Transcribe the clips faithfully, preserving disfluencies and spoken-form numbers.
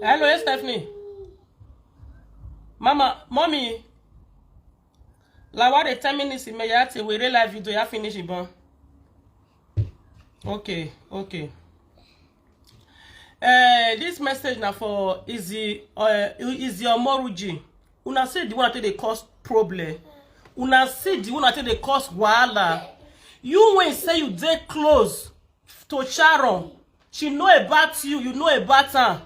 Hello, yes, Stephanie. Mama, mommy. Lawa dey ten minutes in Meyati. We real live video. Ya finish it, bon. Okay, okay. Uh, this message now for Izzy, uh, Izzy Omoruji. Una see the one that they cause problem. Una see the one that they cause wahala. You when say you dey close to Sharon, she know about you, you know about her.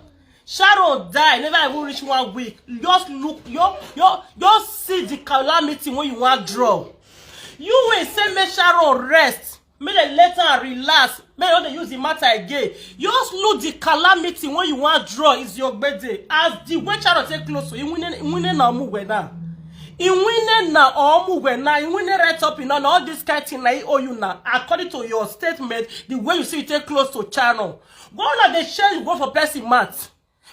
Sharon die, never even reach one week. Just look, you, you, just see the calamity when you want draw. You when say make Sharon rest, make dem let her relax, make dem no dey use the matter again. Just look the calamity when you want draw is your birthday. As the way Sharon take close to you, winning, winning na move now. Iwine na omu we na, Iwine right up in all this kind thing na he owe you na. According to your statement, the way you see you take close to Sharon. Go on the share you go for person mat.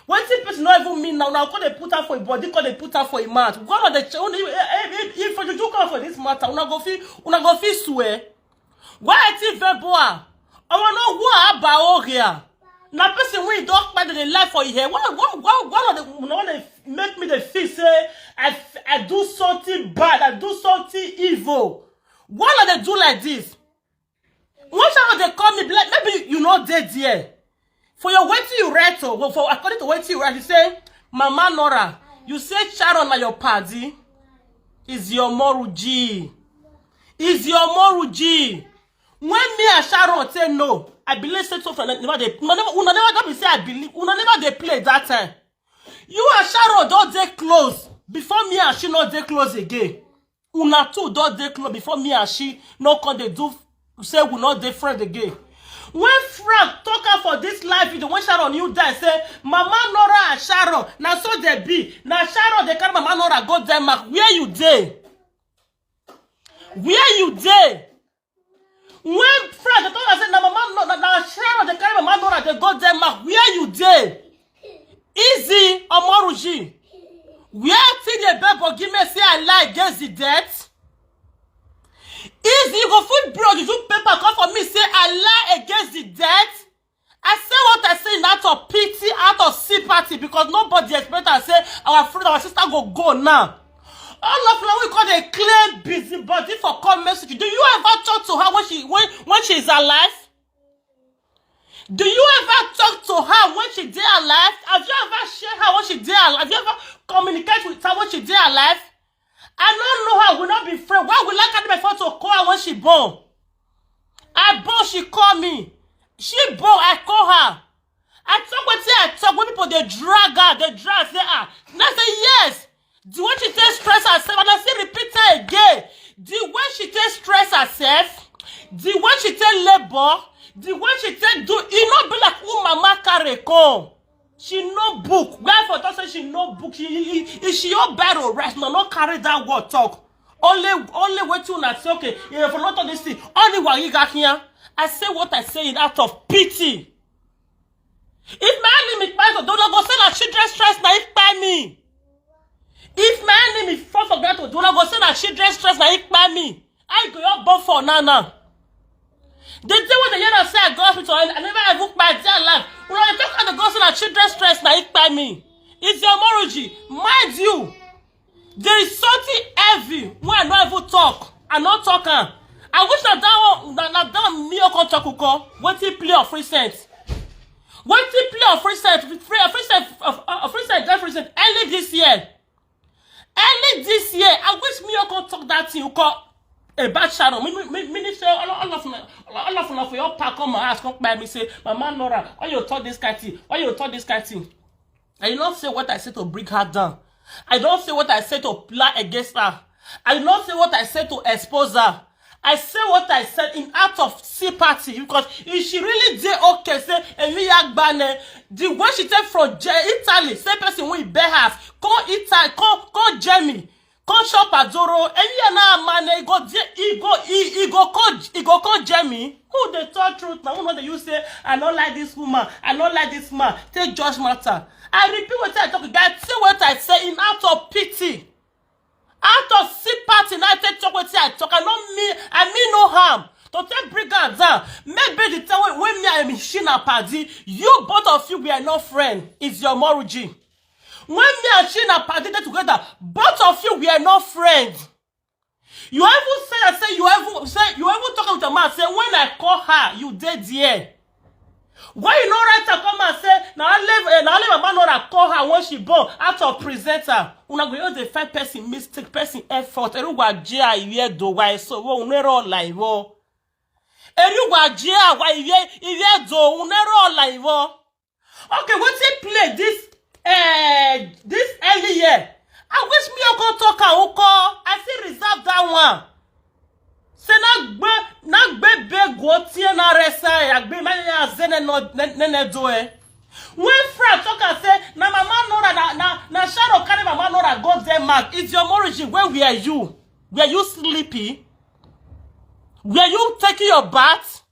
Wetin person no even mean now. Now go dey put am for im body, go dey put am for im mouth. Go on the share. If, if, if for you come for this matter, una go fit, una go fit swear. Why I think Veboa? I want know who are Baoria. Na person wey don kpai dey lie for here. Why, why, why, why not they, why they make me dey feel say I, I do something bad, I do something evil? Why not they do like this? One time they call me, be like, maybe you know dey there. For your wetin you write, or for according to wetin you write, you say, Mama Nora, you say Sharon na your paddy. Is your moruji. Is your moruji. When me and Sharon say no, I believe say so for never dey, una never, una never don be say I believe, una never dey play that time. You and Sharon don dey close before me and she no dey close again. Una two don dey close before me and she no come dey do say we no dey friend again. When Frank talk am for this live video, when Sharon you die, say Mama Nora and Sharon, na so they be. Na Sharon dey carry Mama Nora go Denmark. Where you dey? Where you dey? When Frank dey talk am say na Mama no, na, na Sharon dey carry Mama Nora dey go Denmark. Where you dey? Easy Omoruji. Where Tine Bebo give me say I lie against the debt? Easy, you go fit bring ojuju paper come for me say I lie against the debt? I say what I say in out of pity, out of sympathy, because nobody expect us say our friend, our sister go go now. All of now we call dey claim busybody for comment section. Do you ever talk to her when she, when, when she is alive? Do you ever talk to her when she dey alive? Have you ever share her when she dey alive? Have you ever communicate with her when she dey alive? I no know her. We not be friend. Why will I carry my phone to call her when she born? I born, she call me. She born, I call her. I talk wetin I talk. When people dey drag her, dey drag, say, ah. And I say yes. The way she take stress herself, and I say repeat her again. The way she take stress herself, the way she take labor, the way she take do, e no be like who mama carry come. She no book. Where for talk say she no book? She, she, she, she your barrel rest. No, no carry that word talk. Only, only way to una say okay. If you not talk this thing, only one you got here. I say what I say in out of pity. If my enemy kpai to, una go say na children stress na e kpai me. If my enemy fall for ground to, una go say na children stress na e kpai me. I go your born for now now. The day when the year say I go hospital, I, I never even kpai their life. Una dey talk how the go say na children stress na e kpai me. It's your moruji. Mind you, there is something heavy wey I no even talk. I no talk am. I wish na that one, na, na that one me come talk uko. Wetin play of recent? Wetin play of recent? Free, free recent, of, of recent, that recent. Early this year. Early this year. I wish me come talk that thing uko about Sharon. Me, me, me, me say all, all of una, all, all of una for your park come my house, come by me say, Mama Nora, why you talk this kind thing? Why you talk this kind thing? I did not say what I said to bring her down. I don't say what I said to lie against her. I did not say what I said to expose her. I say what I said in out of sympathy, because if she really dey okay, say Emiya Gbane, the way she take from Je- Italy, say person wey bear house, come Italy, come, come Germany, come shop Azoro, Emiya na man, e go, e go, e, e go come, e go come Germany. Who dey talk truth? Na who no dey use say I no like this woman, I no like this man. Take judge matter. I repeat what I talk. I say what I say in out of pity. Out of sympathy, now I take talk wetin I talk. I no mean, I mean no harm. to take bring am down. Maybe the time when, when me and she na padi, you, both of you were not friend. Is your Moruji. When me and she na padi dey together, both of you were not friend. You even say that, say you even say you even talk with a man, say, "When I call her, you dey there." Why you no write am come and say, "Na only, eh, na only Mama Nora call her when she born out of presenter"? Una go just dey find person mistake, person effort. Erugwa jia iye do why so wo unero laivo. Erugwa jia wa iye iye do unero laivo. Okay, wetin play this, eh, this early year? I wish me I go talk am, uko. I still reserve that one. Say na gbe, na gbe be go tie na resa ya gbe ma ya zene no ne, ne, ne do e. When Frank talk and say, "Na Mama Nora, na, na, na Sharon carry Mama Nora go Denmark." Is your Moruji, where were you? Were you sleepy? Were you taking your bath?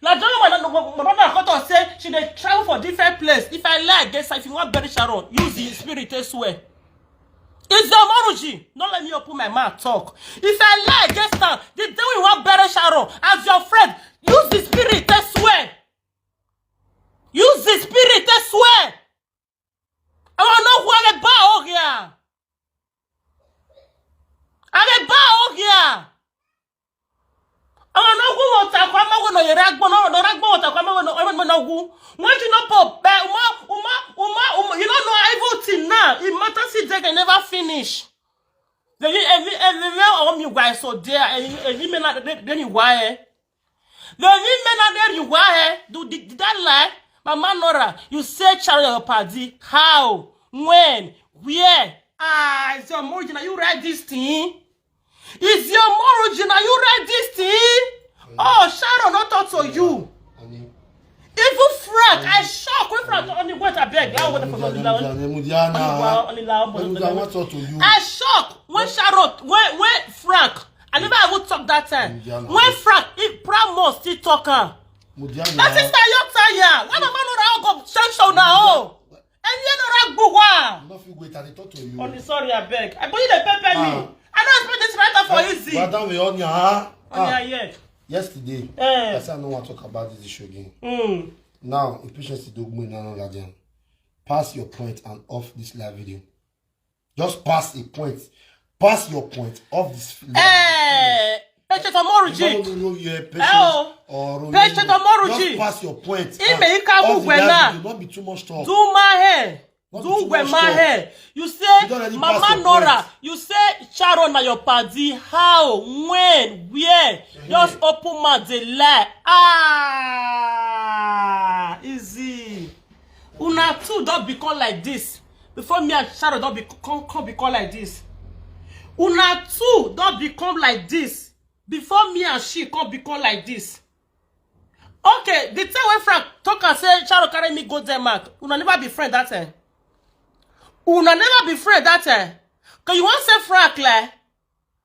Na the woman, no, no, no, no, no, say she dey travel for different place. If I lie against her, if you wan bury Sharon, use the spirit take swear. Is your Moruji? No let me open my mouth talk. If I lie against her, the day we wan bury Sharon, as your friend, use the spirit take swear. Use the spirit take swear. I want know who I'm about here. I'm about here. I want know who wants to come out with no ragbo, no, no ragbo wants to come out with no, no, no, who. When you know pop, but uma, uma, uma, uma, you don't know evil thing now. It matters if they can never finish. Then you, every, everywhere on you guys so there, and you, and you may not, then you why, eh? Then you may not, then you why, eh? Do, did, did I lie? Mama Nora, you say Charlie your party. How? When? Where? Ah, it's your Moruji. Now you write this thing. Is your Moruji? Now you write this thing. Oh, Sharon, not talk to you. Even Frank, I shock when Frank only went, I beg. I want to Mudiana, Mudiana, Mudiana, I want to talk to you. I shock when Sharon, when, when Frank, I never even talk that time. Mudiana. When Frank, he proud must still talk am. Mudiana. That is not your tire. Why Mama Nora go change show now? And you know that good one. You no fit wait, I dey talk to you. Oh, sorry, I beg. I put you the pepper me. Ah. I don't expect this right for easy. Madam, we on ya, huh? On ya, yeah. Yesterday, eh, I said I don't want to talk about this issue again. Mm. Now, impatience is doing another thing. Pass your point and off this live video. Just pass a point. Pass your point off this live video. Eh, Patience Omoruji. No, no, no, yeah, Patience. Oh. Or Patience Omoruji. Just pass your point. Ime ika off the live video. Not be too much talk. Do my hair. Do where my hair. You say Mama Nora. You say Sharon na your party. How? When? Where? Just open mouth dey lie. Ah, easy. Una two don become like this. Before me and Sharon don be, come, come become like this. Una two don become like this. Before me and she come become like this. Okay, the time when Frank talk and say Sharon carry me go Denmark, una never be friend that time. Una never be friend that time. Cause you wan say Frank lie?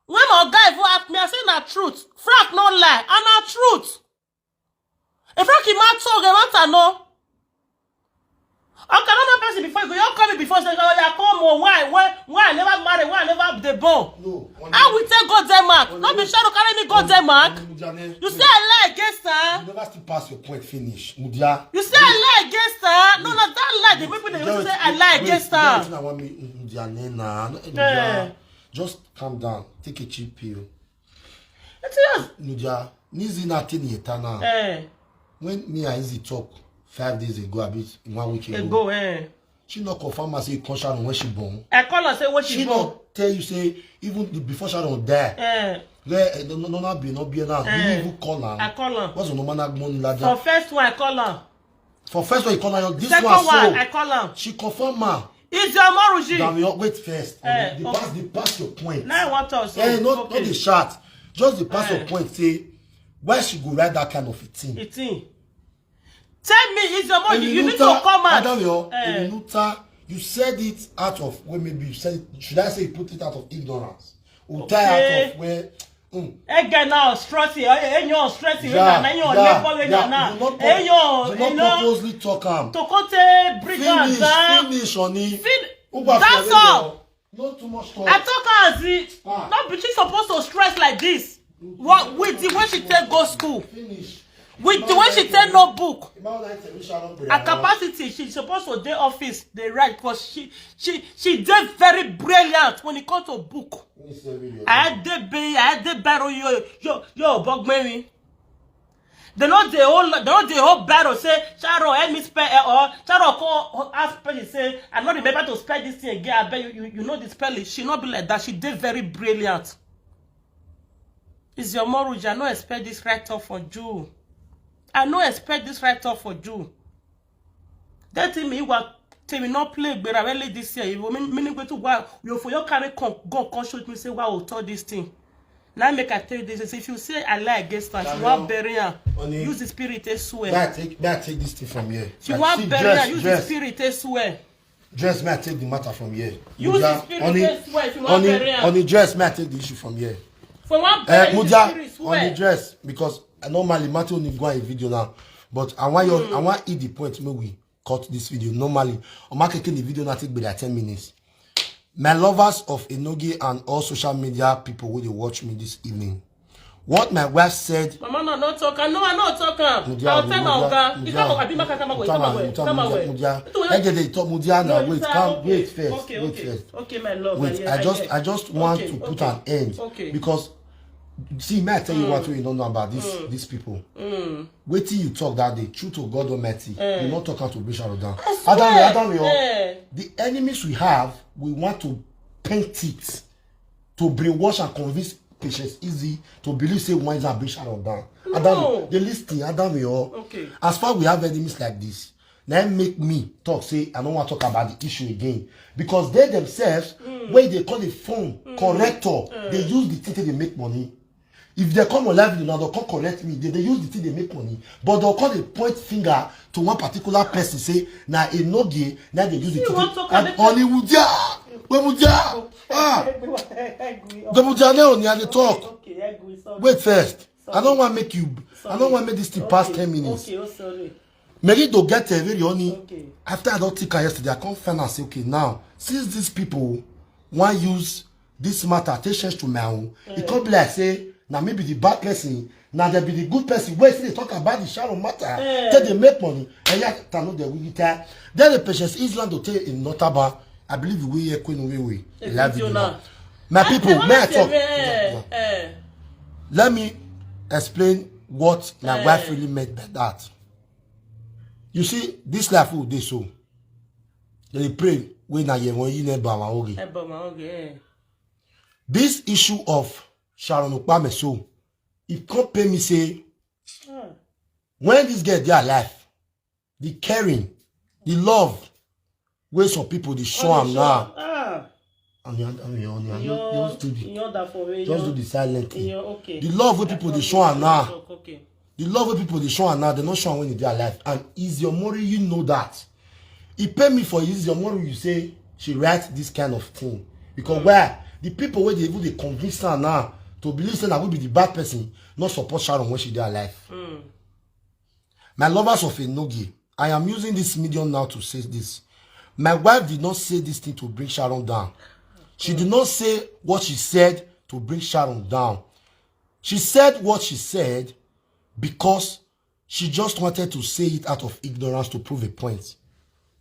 When my guy even ask me, I say na truth. Frank no lie, and na truth. If Frank ma talk, the matter no. Okay, I don't know person before you go. You call me before say, "Oh, yeah, come on. Why? Why? Why I never marry? Why I never dey born?" No. How we take go Denmark? No be Sharon carry me go Denmark. You say I lie against her. You never still pass your point finish, Mudia. You say I lie against her. No, no, that lie. The people they say I lie against her. Mudia, just calm down. Take a chill pill. It's just Mudia, Nizi na ten year now. Eh. When me and Izzy talk five days ago, abi one week ago, eh, she no confirm am say you come Sharon when she born. I call her say when she born. She no tell you say even the, before Sharon die. Eh. Where, eh, no, no, no, be, no be now. Eh. You even call her. I call her. What's the normal money like that? For first one, I call her. For first one, you call her. This one, I call her. She confirm her. Is your Moruji? Now we wait first. Eh, the pass, the pass your point. Now I want us. Eh, not, not the shot. Just the pass your point. Say why she go write that kind of a thing. A thing. Tell me, is your Moruji? You need to come out. Madam, you said it out of, well, maybe you said it, should I say you put it out of ignorance? Or tie out of where Mm. Ege na stress, eh, eh, enyo stress, eh, na, na, enyo, yeah, enyo, yeah, enyo na. You not pur-, enyo, you not enyo purposely talk am. To come take bring am down. Finish, finish, honey. Fin-, that's all. Not too much talk. I talk as it. Ah. Not be she supposed to stress like this. What with the way she take go school, with the way she take no book, her capacity, she suppose to dey office dey write, because she she she dey very brilliant when it come to book. I dey be I dey barrow yo yo yo bogmeri. They no dey hold they no dey hold barrow say, "Sharon, help me spell it," or Sharon come ask person say, "I no remember to spell this thing again, abeg you you know the spelling." She no be like that. She dey very brilliant. Is your marriage? I no expect this write off for you. I no expect this write off for you. That thing me what tell me not play gbera well this year. You mean meaning go to wow. You for your carry come go come shoot me say wow to this thing. Now make I tell you this. If you say I lie against her, she wan bury am. Use the spirit and swear. May I take may I take this thing from here? She wan bury am. Use the spirit and swear. Dress, may I take the matter from here? Use the spirit and swear. If you wan bury am. On the dress, may I take the issue from here? For one bury, use the spirit swear. On the dress, because I normally matter only go a video now, but I want your I want eat the point. May we cut this video normally. I'm not taking the video now take be like ten minutes. My lovers of Enogi and all social media people wey dey watch me this evening, what my wife said. Mama, no, no talk am. No, I no talk am. I'll tell my oga. You come, Abi, make I come away, come away, come away. Mudia. Ege dey talk, Mudia, now wait, come, wait first, wait first. Okay, my love. Wait, I just, I just want to put an end because see, may I tell you what you don't know about these these people. Wetin you talk that day, true to God Almighty, you not talk am to bring Sharon down. Adamio, Adamio, the enemies we have, we want to paint it to brainwash and convince Patience Easy to believe say one is bring Sharon down. Adamio, they listen, Adamio. Okay. As far we have enemies like this, now make me talk say I don't want to talk about the issue again because they themselves, when they call the phone corrector, they use the thing to make money. If they come on live now, they'll come correct me. They, they use the thing they make money, but they'll call the point finger to one particular person. Say now a no gay. Now they use the thing. Honeywood, yeah, when would yeah, ah, the mudia now on the talk. Wait first. I don't want make you. I don't want make this thing pass ten minutes. Okay, oh sorry. Mary to get a very honey. Okay. After I don't think her yesterday, I can't find and say, okay, now since these people want use this matter take change to my own, it can't be like say now maybe the bad person, now there be the good person. Where they talk about the Sharon matter, then they make money. And yet, I know they will retire. Then the Patience Island will take in Notaba. I believe we hear Queen Wewe. Live video now. My people, may I talk? Let me explain what my wife really meant by that. You see, this life will dey so. They pray when I hear when you never our oge. This issue of Sharon Okpame so it can't pay me say when this girl dey alive, the caring, the love wey some people dey show am now. Just do the just do the silent thing. The love wey people dey show am now. The love wey people dey show am now, they no show am when e dey alive. And Iziomori, you know that. E pay me for Iziomori, you say she write this kind of thing. Because where the people wey dey even dey convince her now to believe say na we be the bad person, not support Sharon when she dey alive. My lovers of Enogi, I am using this medium now to say this. My wife did not say this thing to bring Sharon down. She did not say what she said to bring Sharon down. She said what she said because she just wanted to say it out of ignorance to prove a point,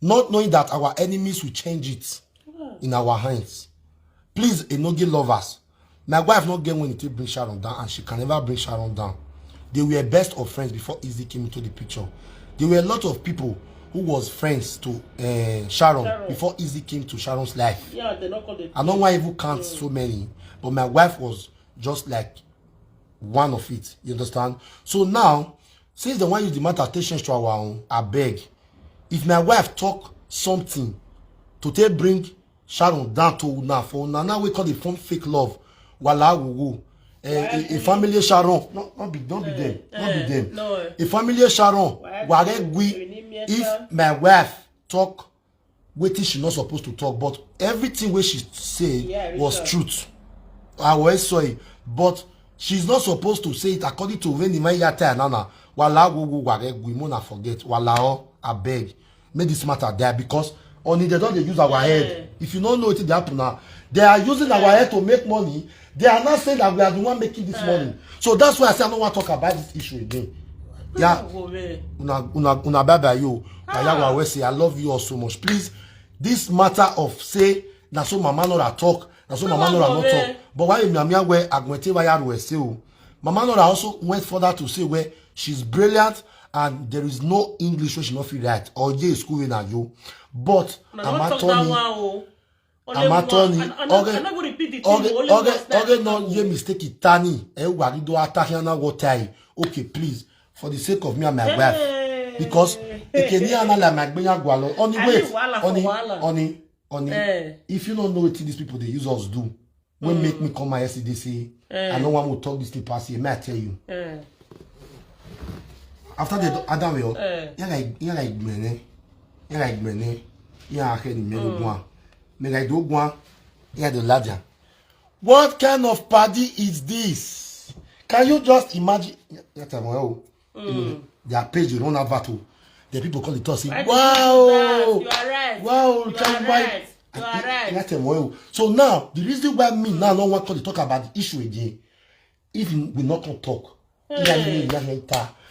not knowing that our enemies will change it in our hands. Please, Enogi lovers, my wife not get when it bring Sharon down, and she can never bring Sharon down. They were best of friends before Izzy came into the picture. There were a lot of people who was friends to uh, Sharon, Sharon before Izzy came to Sharon's life. Yeah, they not call the I don't want even count so many, but my wife was just like one of it. You understand? So now, since they want use the matter attention to our own, I beg. If my wife talk something to take bring Sharon down to una for una now we call the phone fake love. Wala wuwu. A, a, a family Sharon. No, not be don't be them. Not be them. A family Sharon. Ware gwi. If my wife talk wetin she not supposed to talk, but everything wey she say was truth. I was sorry, but she's not supposed to say it according to when the man ya tell nana. Wala wuwu ware gwi mona forget. Wala o, I beg. Make this matter die because only they don't they use our head. If you don't know what dey happen now, they are using our head to make money. They are not saying that we are the one making this money. So that's why I say I don't want to talk about this issue again. Yeah. Una, una, una bye bye you. Ayawa Wesi, I love you all so much. Please, this matter of say, na so Mama Nora talk, na so Mama Nora not talk. But why Mama where Agwete Wayaru say, oh. Mama Nora also went further to say where she's brilliant and there is no English where she not feel right. Or J school in you. But I'm not talking. Amatoni, oge oge oge no ye mistake tani e wari do atahiana water. Okay, please, for the sake of me and my wife, because ekeni ana la magbe ya gwalo. Only wait, only, only, if you don't know what these people they use us do, when make me come my yesterday say I don't want to talk this thing past here. May I tell you? After the other way, yeah, like, yeah, like, mene, yeah, like, mene, yeah, I can mene one. Me like do one, yeah, the larger. What kind of party is this? Can you just imagine? Their page run advert o. The people call the talk say, wow, wow, you are right. So now the reason why me now no want to talk about the issue again, if we not come talk,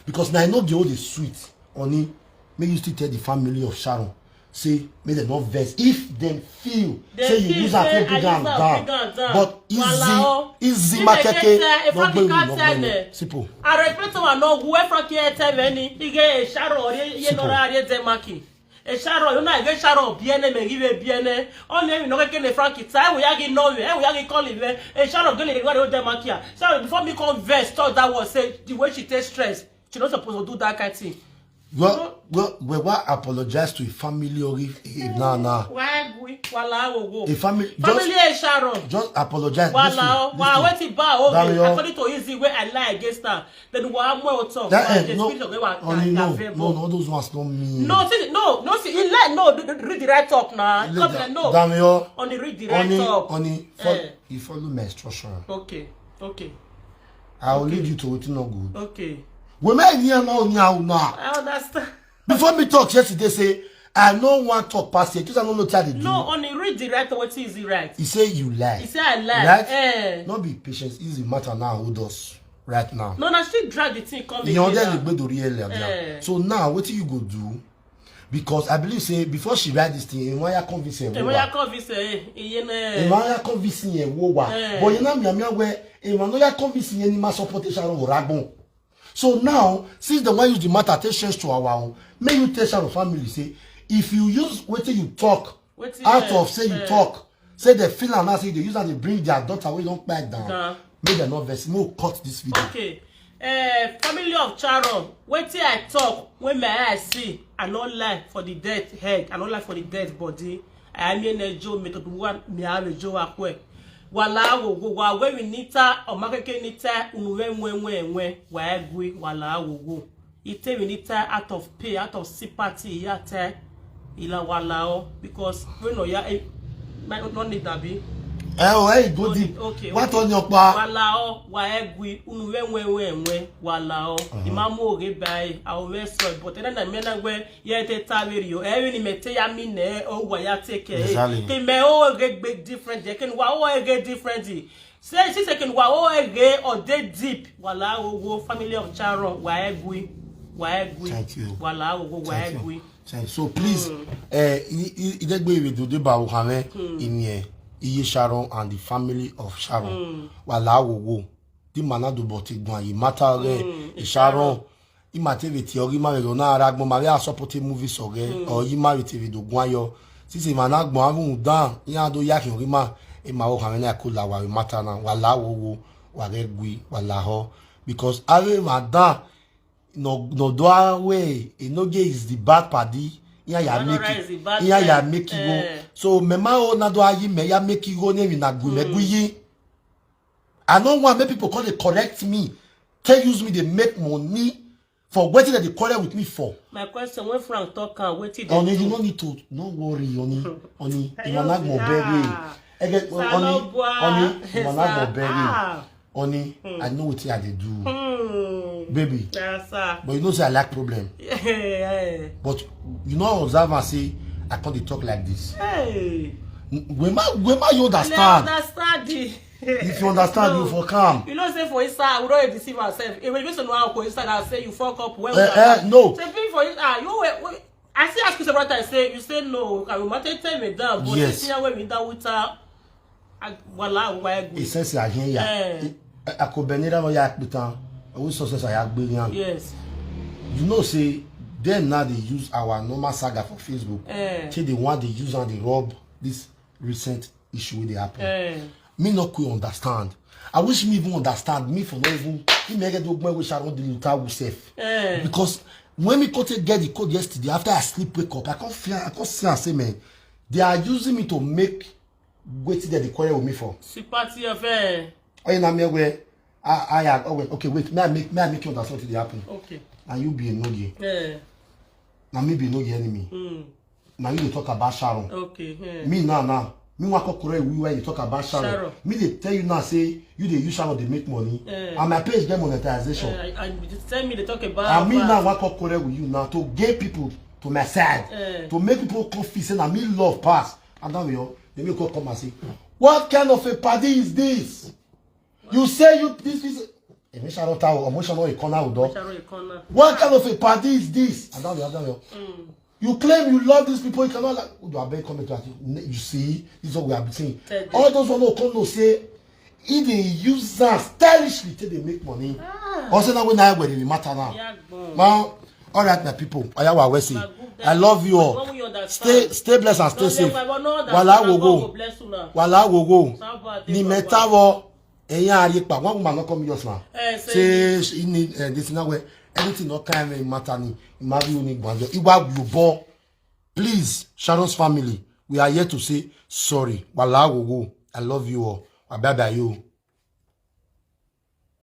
because now I know the old is sweet. Only may you still tell the family of Sharon say make dem not vex if dem feel say you use am take bring am down. But easy, easy market, no gbemi, no gbemi. Simple. I respect someone no who Frankie tell me he get a Sharon or ye no ra ye dem market. Esharo, you know, I get Sharo, B N M, give a B N M. Only we no get the Frankie. Time we yagi no, we yagi call him. Esharo, don't let go the market. So before me come vex, talk that was say the way she takes stress, she not supposed to do that kind of thing. Well, well, we will apologize to a family or if, if nah, nah. Why we? Wala wo. A family, family just, Esharo. Just apologize. Wala, wa wetin ba o. According to easy way I lie against her. Then wa mo talk. That, eh, no, only no, no, no, those ones don't mean. No, see, no, no, see, he let no, read the right talk now. Come like no. Damio. Only read the right talk. Only, he follow my instruction. Okay, okay. I will lead you to wetin no good. Okay. We may hear now, now, now. I understand. Before me talk yesterday, say, I no want talk past here. Just I don't know what they do. No, only read the right, what is the right? He say you lie. He say I lie. Right? Eh. No be patience, easy matter now, hold us right now. No, na still drag the thing come. You know, then the gbedori earlier. Eh. So now, what you go do? Because I believe say before she write this thing, Emaya convince her. Emaya convince her. Emaya convince her. But you know, me, me, where Emaya convince her, ni ma support Sharon Oragbon. So now, since they want use the matter take change to our own, may you tell Sharon family say, if you use wetin you talk, out of say you talk, say they feel am now say they use am dey bring their daughter wey don kpai down. Make dem no vex. Make we cut this video. Okay. Eh, family of Sharon, wetin I talk, when my eye see, I no lie for the dead head, I no lie for the dead body. I am in a Joe, me to do one, me have a Joe akwe. Wala wo wo wa we we nita, or makeke nita, unwe we we we, wa egwi, wala wo wo. Ite we nita out of pay, out of sympathy, ya te. Ila wala o, because we no ya, eh, might not need that be. Eh, oh, hey, go deep. Okay, what on your pa? Wala o, wa egwi, unwe we we we, wala o. Imamu oge bai, I will rest, but then I mean, I wear Ye te taveri yo. Ewe ni mete ya mine o wa ya take. Exactly. Ke me o ge big different. Ye ken wa o ge different. Say she say ken wa o ge or dey deep. Wala wo wo family of Sharon wa egwi. Wa egwi. Thank you. Wala wo wo wa egwi. Thank you. So please, eh, i i i degbe we do de ba o hame in here. Iye Sharon and the family of Sharon. Wala wo wo. Di mana do boti gwan yi mata re Sharon. Ima te ve ti ori ma ve lo na ara gbon ma ve a support movies oge. Or ima ve te ve do gwan yo. Sisi mana gbon avun dan ya do ya ki ori ma. E ma o ha na ko la wa mata na, wa la wo wo, wa re gwi, wa la ho. Because ave ma dan no no do awe e no ge is the bad party. Ya ya make it. Ya ya make it go. So me ma o na do ayi me ya make it go ne mi na gwi me gwi yi. I no want make people come dey correct me, take use me dey make money for wetin dem dey quarrel with me for. My question, when Frank talk am, wetin dey do? Oni, you no need to, no worry, Oni. Oni, Imana Gbobere. Ege, Oni, Oni, Imana Gbobere. Oni, I know wetin I dey do. Baby. But you know, I observe and say, I can't dey talk like this. Hey. Wema, Wema, you understand? I understand it. If you understand, you No. for calm. You know, say for inside, we don't deceive ourselves. If you know how for inside, I say you fuck up well. Eh, eh, no. Say people for inside, ah, you were. I see ask you several times. Say you say no. Can you matter tell me down? But Yes. You see how me down with her. I wala why good. Essence I hear ya. Eh. Akobenira no ya kputan. Owu success I agbe yan. Yes. You know say dem now dey use our normal saga for Facebook. Eh. Say they want to use and they rob this recent issue wey dey happen. Eh. Me no quite understand. I wish me even understand. Me for no even me make the ogbon wey Sharon dey look out self. Eh. Because when me come take get the code yesterday, after I sleep wake up, I come feel I come see and say, man, they are using me to make wetin dem dey quarrel with me for. Sympathy of eh. Oye na me where I I oh wait, okay, wait, may I make may I make you understand wetin dey happen? Okay. Na you be a no ye. Eh. Na me be no ye enemy. Mm. Na you dey talk about Sharon. Okay. Eh. Me now now. Me wan come correct you when you talk about Sharon. Sharon. Me dey tell you now say you dey use Sharon dey make money. Eh. And my page get monetization. Eh, I, I just tell me they talk about. And me that. Now wan come correct with you now to gain people to my side. Eh. To make people come feel say na me love pass. And now you dey make come come and say, what kind of a party is this? You say you this is Emi Sharon ta o, omo Sharon e corner o do. Sharon e corner. What kind of a party is this? And now you have you. You claim you love these people, you cannot like. Oh, I beg comment to ask you. Ne- You see, this is what we have been saying. Tell them. All those one who come no say, if they use that stylishly till they make money. Ah. Also now when I wear the matter now. Yeah, go. Now, all right, my people. Oya wa we say, Na good I love you all. When we understand. Stay, stay blessed and stay Don't safe. let my no Wala understand. wo God go go. Bless una. Wala wo go. Sábà dé Ni bàbá. meta wo. Eyan ari pa. One woman no come yours now. Eh, say Say she need uh, this now where everything not kind of matter ni. Imagine you need one. Iwa you born. Please, Sharon's family, we are here to say sorry. Wala wo wo. I love you all. Bye bye you.